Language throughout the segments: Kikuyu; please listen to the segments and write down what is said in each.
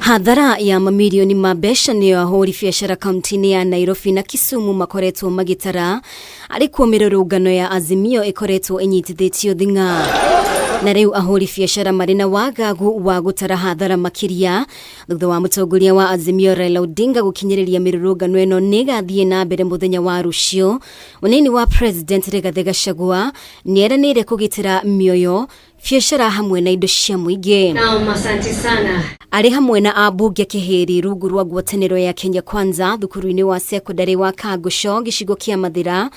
Hathara ya mamirioni ma mbeca nĩyo ahũri biacara kaunti-inĩ ya Nairobi na Kisumu makoretwo magĩtara arĩ kuo mĩrũrũngano ya Azimio ĩkoretwo ĩnyitithĩtio thing'a. Na rĩu ahũri biacara marĩ na wagagu wa gũtara hathara makĩria thutha wa mũtongoria wa Azimio Raila Odinga gũkinyĩrĩria mĩrũrũngano ĩno nĩ ĩgathiĩ na mbere mũthenya wa rũciũ. Mũnini wa President Rigathĩ Gachagua nĩeranĩire kũgitĩra mĩoyo biacara hamwe na indo cia mũingĩ. Naam, asante sana. Arĩ hamwe na ambunge Kĩhĩri rungu rwa ngwatanĩro ya Kenya Kwanza thukuru-inĩ wa sekondarĩ wa Kangũco gĩcigo kĩa Mathĩra,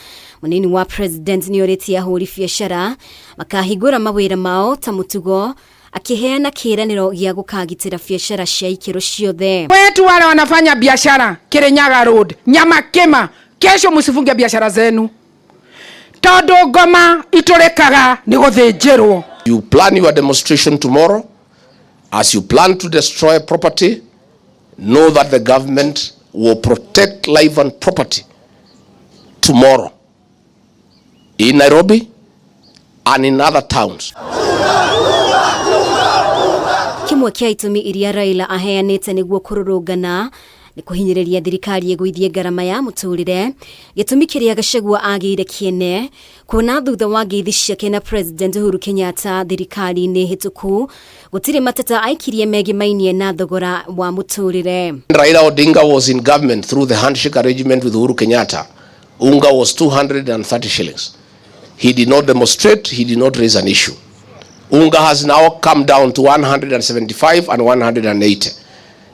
mũnini wa president nĩorĩtie ahũri biacara makahingũra mawĩra mao ta mũtugo, akĩheana kĩĩranĩro gĩa gũkagitĩra biacara cia ikĩro ciothe. Wetu wale wanafanya biashara Kirinyaga Road, Nyamakima, kesho msifunge biashara zenu tondu ngoma iturikaga ni guthinjirwo. You plan your demonstration tomorrow. As you plan to destroy property, know that the government will protect life and property tomorrow in Nairobi and in other towns. Kĩmwe kĩa itũmi iria Raila aheanĩte nĩguo kũrũrũngana nĩ kũhinyĩrĩria thirikari ĩgũithie ngarama ya mũtũrĩre, gĩtũmi kĩrĩa Gachagua agĩire kĩene kuona thutha wa ngeithi ciake na President Uhuru Kenyatta thirikari-inĩ hĩtũku gũtirĩ mateta aikirie megimainie na thogora wa mũtũrĩre. Raila Odinga was in government through the handshake arrangement with Uhuru Kenyatta. Unga was 230 shillings. He did not demonstrate, he did not raise an issue. Unga has now come down to 175 and 180.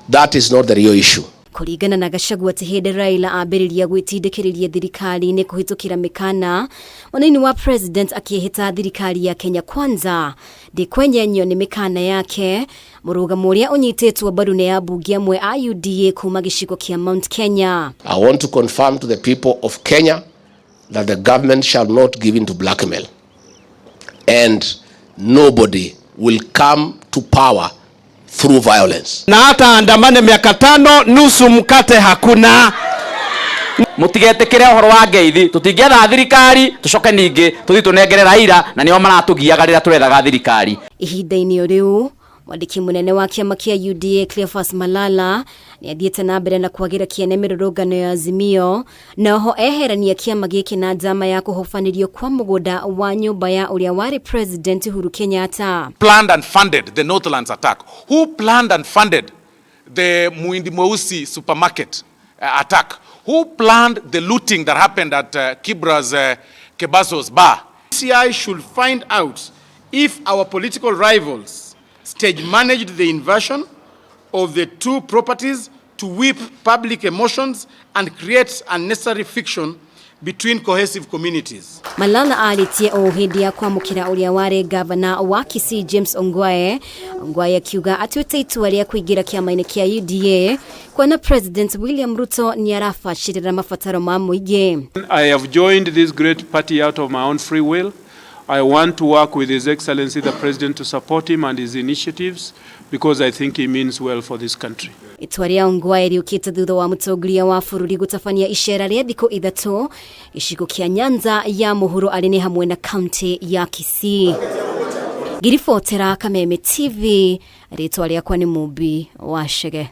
That is not the real issue. Kũringana na Gachagua ti hĩndĩ Raila ambĩrĩria gwĩtindĩkĩrĩria thirikari-inĩ kũhĩtũkĩra mĩkana, mũnini wa president akĩĩhĩta thirikari ya Kenya Kwanza ndĩkwenyenyio nĩ mĩkana yake, mũrũgamo ũrĩa ũnyitĩtwo mbaru nĩ ambunge amwe a UDA kuma gĩcigo kĩa Mount Kenya. I want to confirm to the people of Kenya that the government shall not give in to blackmail. And nobody will come to power through violence. Na hata andamane miaka tano nusu mkate hakuna. Mutigetikire uhoro wa ngeithi, tutingĩetha thirikari tucoke ningĩ tũthiĩ tũnengere Raila na nĩo maratũgiaga rĩrĩa tũrethaga thirikari. Ihinda-inĩ o rĩu mwandĩki mũnene wa kĩama kĩa UDA Cleophas Malala nĩ athiĩte na mbere na kwagĩra kĩene mĩrũrũngano ya Azimio na oho eherania kĩama gĩkĩ na njama ya kũhobanĩrio kwa mũgũnda wa nyũmba ya ũrĩa warĩ President Uhuru Kenyatta. Planned and funded the Northlands attack? Who planned and funded the Muindi Mweusi supermarket attack? Who planned the looting that happened at Kibra's Kebaso's bar? DCI should find out if our political rivals stage managed the inversion of the two properties to whip public emotions and create unnecessary friction between cohesive communities. Malala arĩtie o hĩndĩ ya kwamũkĩra ũrĩa warĩ gavana wa Kisii James Ongwae. Ongwae akiuga atuĩte itua rĩa kũingĩra kĩama-inĩ kĩa UDA kuona President William Ruto nĩ arabacĩrĩra mabataro ma mũingĩ. I have joined this great party out of my own free will. I want to work with His Excellency the President to support him and his initiatives because I think he means well for this country. Itua rĩa Ongwae rĩũkĩte thutha wa mũtongoria wa bũrũri gũtabania icera rĩa thikũ ithatũ gĩcigo kĩa Nyanza ya mũhuro arĩ nĩ hamwe na kaunti ya Kisii. Ngiribotera Kameme TV, rĩtwa rĩakwa nĩ Mumbi wa Chege.